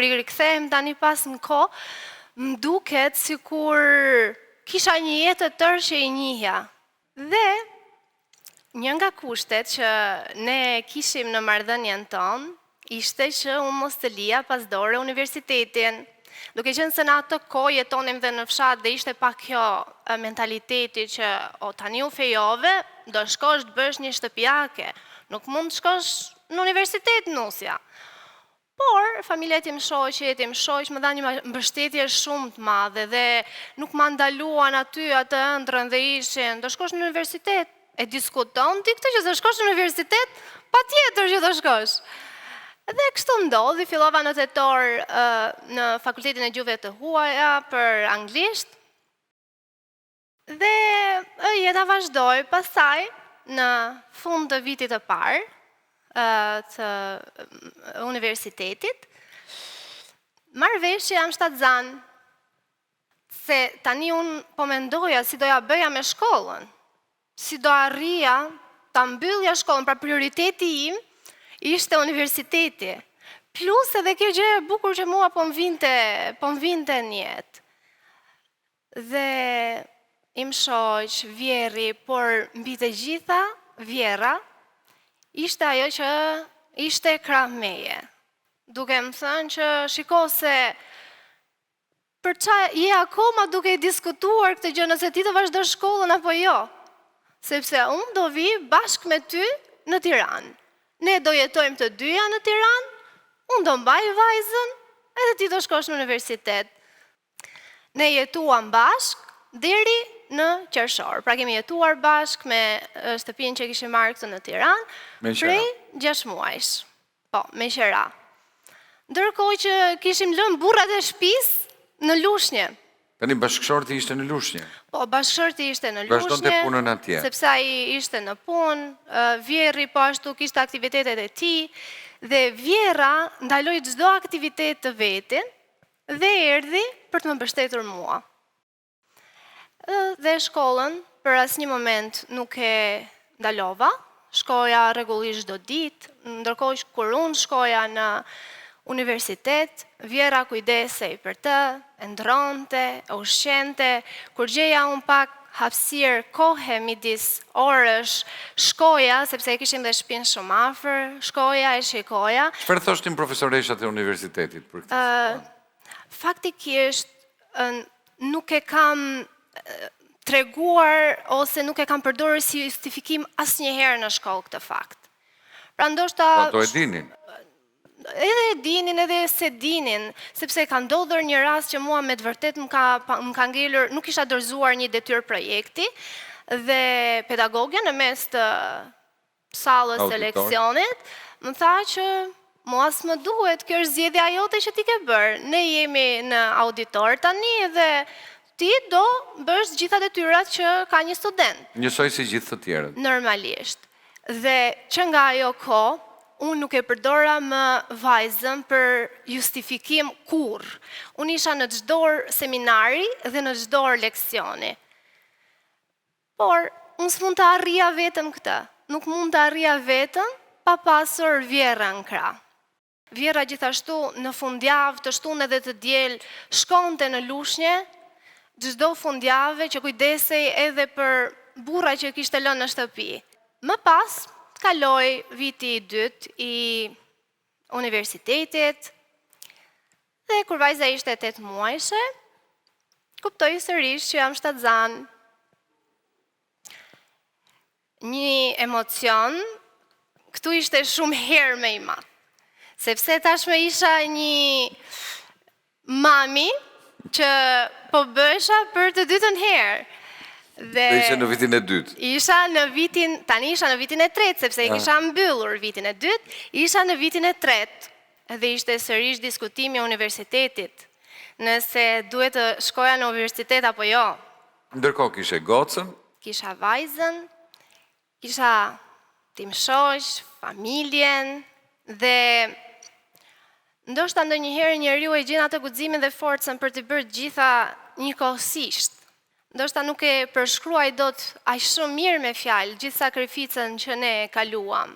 i rikthehem tani pas në kohë, më duket sikur kisha një jetë të tërë që i njihja. Dhe një nga kushtet që ne kishim në marrëdhënien tonë ishte që unë mos të lija pas dore universitetin. Duke qenë se në atë kohë jetonim dhe në fshat dhe ishte pak kjo mentaliteti që o tani u fejove, do shkosh të bësh një shtëpiake, nuk mund të shkosh në universitet nusja. Por, familja e tim shoqit, im shoq më dha një mbështetje shumë të madhe dhe nuk ma ndaluan aty atë ëndrrën dhe ishin, do shkosh në universitet, e diskuton ti këtë që do shkosh në universitet, patjetër që do shkosh. Dhe kështu ndodhi, fillova në tetor në Fakultetin e Gjuhëve të Huaja për anglisht. Dhe jeta vazhdoi, pastaj në fund të vitit të parë të universitetit, marr vesh që jam shtatzanë, se tani unë po mendoja si do ja bëja me shkollën, si do arrija ta mbyllja shkollën, pra prioriteti im ishte universiteti. Plus edhe kjo gjë e bukur që mua po më vinte, po më vinte në jetë. Dhe im shoq, vjehrri, por mbi të gjitha vjehrra, ishte ajo që ishte krah meje. Duke më thënë që shiko se për ça je akoma duke e diskutuar këtë gjë nëse ti do vazhdosh shkollën apo jo. Sepse unë do vij bashkë me ty në Tiranë. Ne do jetojmë të dyja në Tiranë, unë do mbaj vajzën edhe ti do shkosh në universitet. Ne jetuam bashkë deri në qershor. Pra kemi jetuar bashkë me shtëpinë që kishim marrë këtu në Tiranë prej 6 muajsh. Po, me qera. Ndërkohë që kishim lënë burrat e shtëpisë në Lushnje. Tani bashkëshorti ishte në Lushnje. Po, bashkëshorti ishte në Lushnje. Vazhdonte punën atje. Sepse ai ishte në punë, vjehrri po ashtu kishte aktivitetet e tij dhe vjehrra ndaloi çdo aktivitet të vetin Dhe erdhi për të më mbështetur mua. Dhe shkollën për asnjë moment nuk e ndalova, shkoja rregullisht çdo ditë, ndërkohë që kur unë shkoja në universitet, vjehrra kujdesej për të, e ndërronte, e ushqente, kur gjeja unë pak hapësirë kohe midis orësh, shkoja, sepse e kishim dhe shpinë shumë afër, shkoja e shikoja. Çfarë thoshnin profesoreshat e universitetit për këtë situatë? Faktikisht, nuk e kam treguar ose nuk e kam përdorur si justifikim asnjëherë në shkollë këtë fakt. Pra ndoshta... Po ato e dinin? Edhe e dinin edhe s'e dinin, sepse ka ndodhur një rast që mua me të vërtetë më ka më ka ngelur, nuk kisha dorëzuar një detyrë projekti dhe pedagogja në mes të sallës së leksionit më tha që mua s'më duhet, kjo është zgjedhja jote që ti ke bërë. Ne jemi në auditor tani dhe ti do bësh të gjitha detyrat që ka një student. Njësoj si gjithë të tjerët. Normalisht. Dhe që nga ajo kohë, unë nuk e përdora më vajzën për justifikim kurrë. Unë isha në çdo orë seminari dhe në çdo orë leksioni. Por, unë s'mund ta arrija vetëm këtë. Nuk mund ta arrija vetëm pa pasur vjehrrën në krah. Vjehrra gjithashtu në fundjavë, të shtunë edhe të diel, shkonte në Lushnje, çdo fundjave që kujdesej edhe për burra që kishte lënë në shtëpi. Më pas, kaloi viti i dytë i universitetit dhe kur vajza ishte 8 muajshe, kuptoj sërish që jam shtatzanë. Një emocion, këtu ishte shumë herë më i madh. Sepse tashmë isha një mami që po bëhesha për të dytën herë. Dhe ishe në vitin e dytë. Isha në vitin, tani isha në vitin e tretë, sepse e ah. kisha mbyllur vitin e dytë, isha në vitin e tretë. Dhe ishte sërish diskutimi i universitetit, nëse duhet të shkoja në universitet apo jo. Ndërkohë kishe gocën? Kisha vajzën, kisha tim shoq, familjen dhe ndoshta ndonjëherë njeriu e gjen atë guximin dhe forcën për t'i bërë të gjitha njëkohësisht. Ndoshta nuk e përshkruaj dot aq shumë mirë me fjalë gjithë sakrificën që ne kaluam.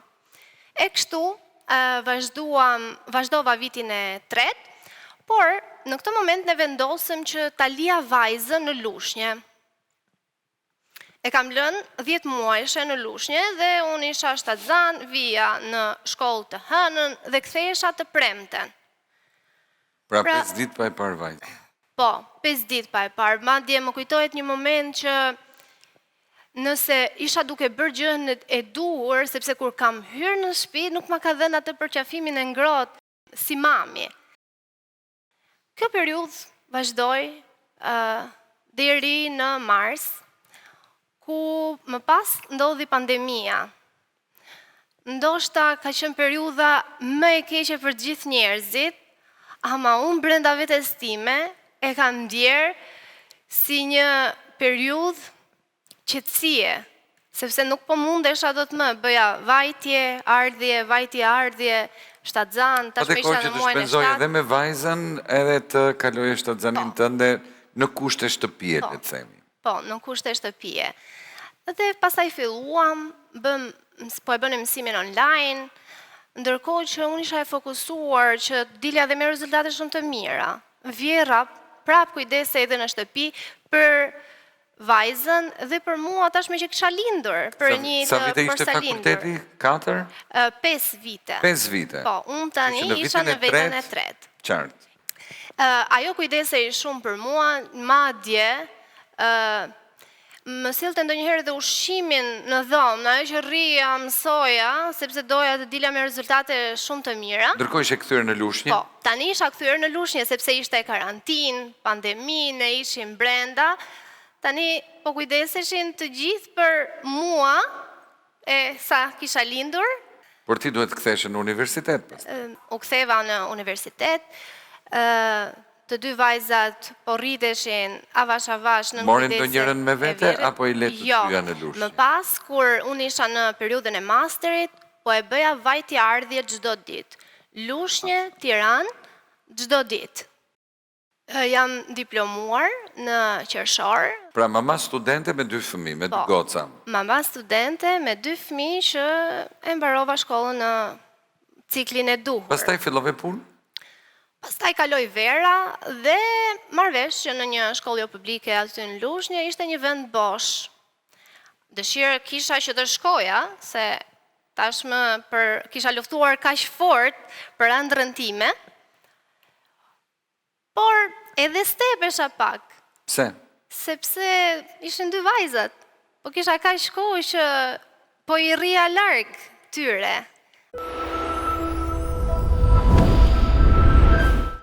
E kështu, vazhduam, vazhdova vitin e tretë, Por, në këtë moment ne vendosëm që ta lija vajzën në Lushnje. E kam lënë 10 muajshe në Lushnje dhe unë isha shtatzan, vija në shkollë të hënën dhe kthehesha të premten. Pra, pra 5 ditë pa e parë vajzën. Po, 5 ditë pa e parë. Madje më kujtohet një moment që nëse isha duke bërë gjënë e duhur, sepse kur kam hyrë në shtëpi nuk ma ka dhënë atë përqafimin e ngrohtë si mami. Kjo periudhë vazhdoi uh, deri në mars, ku më pas ndodhi pandemia. Ndoshta ka qenë periudha më e keqe për të gjithë njerëzit, ama unë brenda vetes time e kam ndjerë si një periudhë qetësie, sepse nuk po mundesha dot më, bëja vajtje, ardhje, vajtje, ardhje, shtatzan, tashmë isha në muajin e 7. Edhe me vajzën edhe të kaloje shtatzaninë po. tënde në kushte shtëpie, po. le të themi. Po, në kushte shtëpie. Dhe pastaj filluam, bëm, po e bënim mësimin online, ndërkohë që unë isha e fokusuar që dilja dhe me rezultate shumë të mira. Vjehrra prap kujdesej edhe në shtëpi për vajzën dhe për mua tashmë që kisha lindur, për një të Sa vite ishte fakulteti? 4? 5 vite. 5 vite. Po, unë tani isha në vitin e tretë. Qartë. Ajo kujdesej shumë për mua, madje më sillte ndonjëherë dhe ushqimin në dhomë, në ajo që rrija, mësoja, sepse doja të dilja me rezultate shumë të mira. Ndërkohë ishe kthyer në Lushnjë? Po, tani isha kthyer në Lushnjë, sepse ishte karantinë, pandemi, ne ishim brenda. Tani po kujdeseshin të gjithë për mua, e sa kisha lindur. Por ti duhet të ktheheshe në universitet pastaj. U ktheva në universitet. Të dy vajzat po rriteshin avash avash nën kujdesin. More ndonjërën me vete apo i le të jo, dyja në Lushnjë? Më pas kur unë isha në periudhën e masterit, po e bëja vajtje ardhje çdo ditë. Lushnjë, Tiranë, çdo ditë. Jam diplomuar në qershor. Pra mama studente me dy fëmijë, me dy po, goca. Mama studente me dy fëmijë që e mbarova shkollën në ciklin e duhur. Pastaj fillove punë? Pastaj kaloi vera dhe marr vesh që në një shkollë jo publike aty në Lushnjë ishte një vend bosh. Dëshirë kisha që të shkoja, se tashmë për kisha luftuar kaq fort për ëndrrën time. Por edhe stepesha pak. Pse? Sepse ishin dy vajzat. Po kisha kaq kohë që po i rrija larg tyre.